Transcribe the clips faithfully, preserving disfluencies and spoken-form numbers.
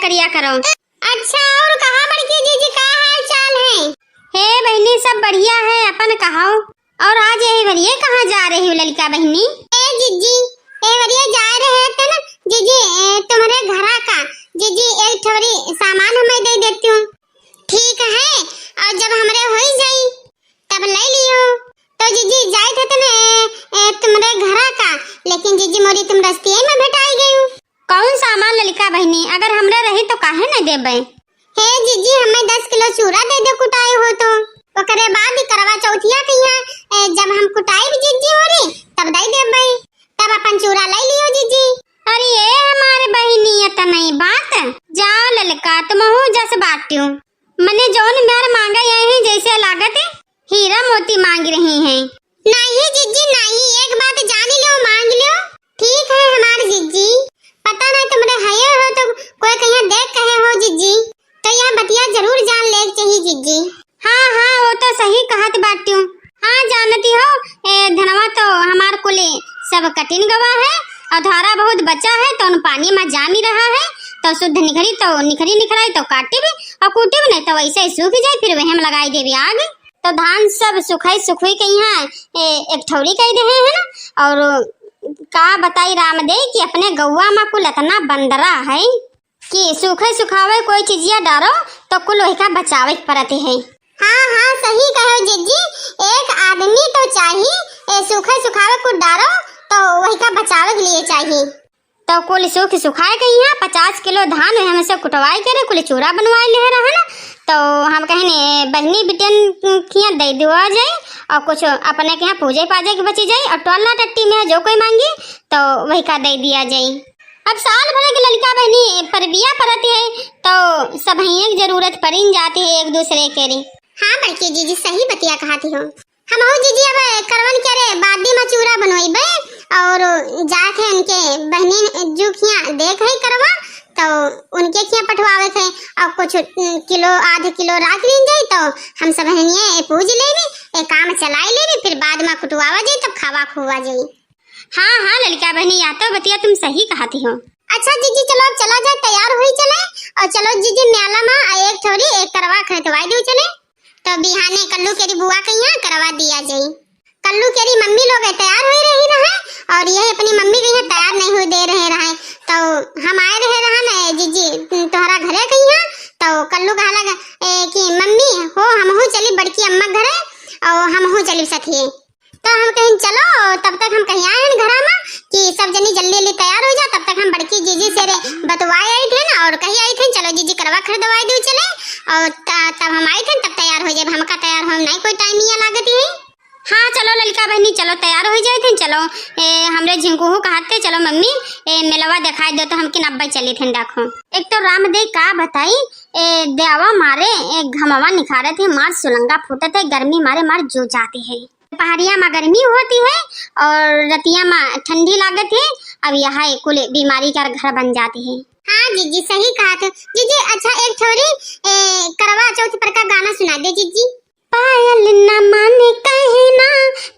बढ़िया करो। अच्छा, और कहा बड़की जीजी, का हाल चाल है? हे बहिनी, सब बढ़िया है, अपन कहो। और आज यही बरिये कहाँ जा रही हो ललिका बहिनी? ए जीजी, ए बरिये जा रहे थे ना जीजी, ए, तुम्हरे घरा का जीजी, एक ठोरी सामान हमें दे देती हूँ। ठीक है, और जब हमरे होई जाई तब ले लियो। तो जीजी जाए थे तने, ए, तुम्हरे घरा का, लेकिन जीजी मोरी तुम रस्तिये में भेटाई गई हो। कौन सामान ललिका बहिनी, अगर हमरे रही तो काहे न देबे? हे जीजी, हमें दस किलो चूरा दे दे कुटाए हो तो, ओकरे बाद ही करवा चौथिया कहिया, ए, जब हम कुटाई भी जीजी हो रही तब दे देबे, तब अपन चूरा ले लियो जीजी। अरे ये हमारे बहिनी, इतनी बात, जा ललिका तुमहू जस बाटियो, मने जौन मेर मांगे यही जैसे लागत हीरा मोती मांग रही हैं। नहीं जीजी नहीं, एक बात जान लो, मांग लो। ठीक है हमार जीजी, पता नहीं तुमरे हये हो तो कोई कहिया देख कहे हो जीजी, तो यह बतिया जरूर जान ले चाहिए जीजी। हाँ हाँ, वो तो सही कहत बाट्यू। हाँ जानती हो, ए धनवा तो हमार कुले सब कटिन गवा है और धारा बहुत बचा है, तो उन पानी में जामी रहा है, तो शुद्ध निखरी तो निखरी निखराई तो काटिब और कूटिब नहीं तो वैसे ही सूख जाए, फिर वही में लगाई देबी आग। तो धान सब सुखाई सुखुई के यहाँ, ए, एक ठौरी कह दे है ना। और का बताई राम दे कि अपने गौवा में कुल इतना बंदरा है कि सूखे सुखावे कोई चीजिया डारो तो कुल वही का बचावे के पड़त है। हाँ हाँ, सही कहो जीजी, एक आदमी तो चाहिए, ए, सूखे सुखावे कुल डारो तो वही का बचावे के लिए चाहिए। तो कुल सूख सुखाए के यहाँ पचास किलो धान है, हमसे कुटवाए के रे, कुल चूरा बनवाए ले रहन। तो हम कहने बहनी बिटियन खिया दे दुआ जाए और कुछ अपने के यहाँ पूजे पाजे के बची जाए और टोला टट्टी में जो कोई मांगी तो वही का दे दिया जाए। अब साल भर के लड़का बहनी परबिया परत है तो सबहिये के जरूरत परिन जाती है एक दूसरे के रे। हाँ बड़की जीजी, सही बतिया कहती हो। हमहू जीजी अब करवन के रे बादी में चूरा बनवाइबे और जाके उनके बहनी जुखिया देख है करवा तो उनके खिया पठवावे के और कुछ किलो आध किलो राख लीन जाई तो हम सब बहनिये पूज लेबी, ए काम चलाई लेबी, फिर बाद में कुटवावा जाई तब खावा खुआ जाई। हाँ हाँ ललिका बहनी, या तो बतिया तुम सही कहती हो। अच्छा जीजी चलो अब चला जाए, तैयार हुई चले। और चलो जीजी म्याला में एक ठौरी एक करवा खरीदवाई दो चले। तो बिहाने कल्लू केरी बुआ के यहाँ करवा दिया जाई। कल्लू केरी मम्मी लोग तैयार हुई रही रहे और ये अपनी मम्मी के यहाँ तैयार नहीं हुई दे रहे रहे। तो हम आए रहे रहन जीजी तोहरा घरे के यहाँ। तो कल्लू कहा लगा ए, कि मम्मी हो हमहू चली बड़की अम्मा के घरे और हमहू चली सथिए। तो हम कहीं चलो, तब तक हम कहीं आए हैं घरा में कि सब जनी जल्दी जल्दी तैयार हो जा, तब तक हम बड़की जीजी से रे बतवाए आई थे ना और कही आई थे चलो जीजी करवा खरीदवाई दो चले और त-, तब हम आई थे तब तैयार हो जाए, हमका तैयार हो नहीं कोई टाइम ये लागत है। हाँ चलो ललिका बहनी चलो तैयार हो जाए थे, चलो ए, हमरे झिंकूहू कहते चलो मम्मी ए, मेलवा दिखाई दो तो हमके नब्बे चली थे डाको। एक तो राम दे का बताई ए, देवा मारे ए, घमवा निखारत है, मार सुलंगा फूटत है, गर्मी मारे मार जो जाती है। पहरिया में गर्मी होती है और रतिया में ठंडी लागत है। अब यह कुल बीमारी का घर बन जाती है। हाँ जीजी सही कहा थे जीजी। अच्छा एक छोरी ए, करवा चौथ पर का गाना सुना दे जीजी। पायल न माने कहना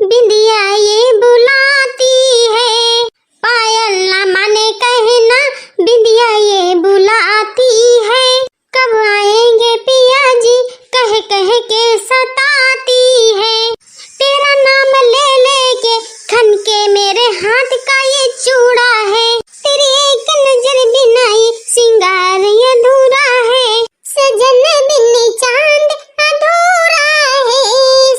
बिंदिया ये बुलाती है, पायल न माने कहना बिंदिया ये बुलाती है। कब आएंगे पिया जी कह कह के सताती है। तेरा नाम ले लेके खन के मेरे हाथ का ये चूड़ा है। तेरी एक नजर बिनाई सिंगार अधूरा है। सजन बिन चांद अधूरा है।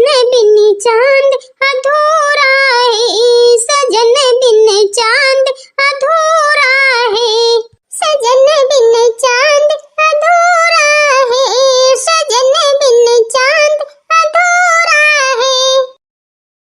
बिन चांद अधूरा है।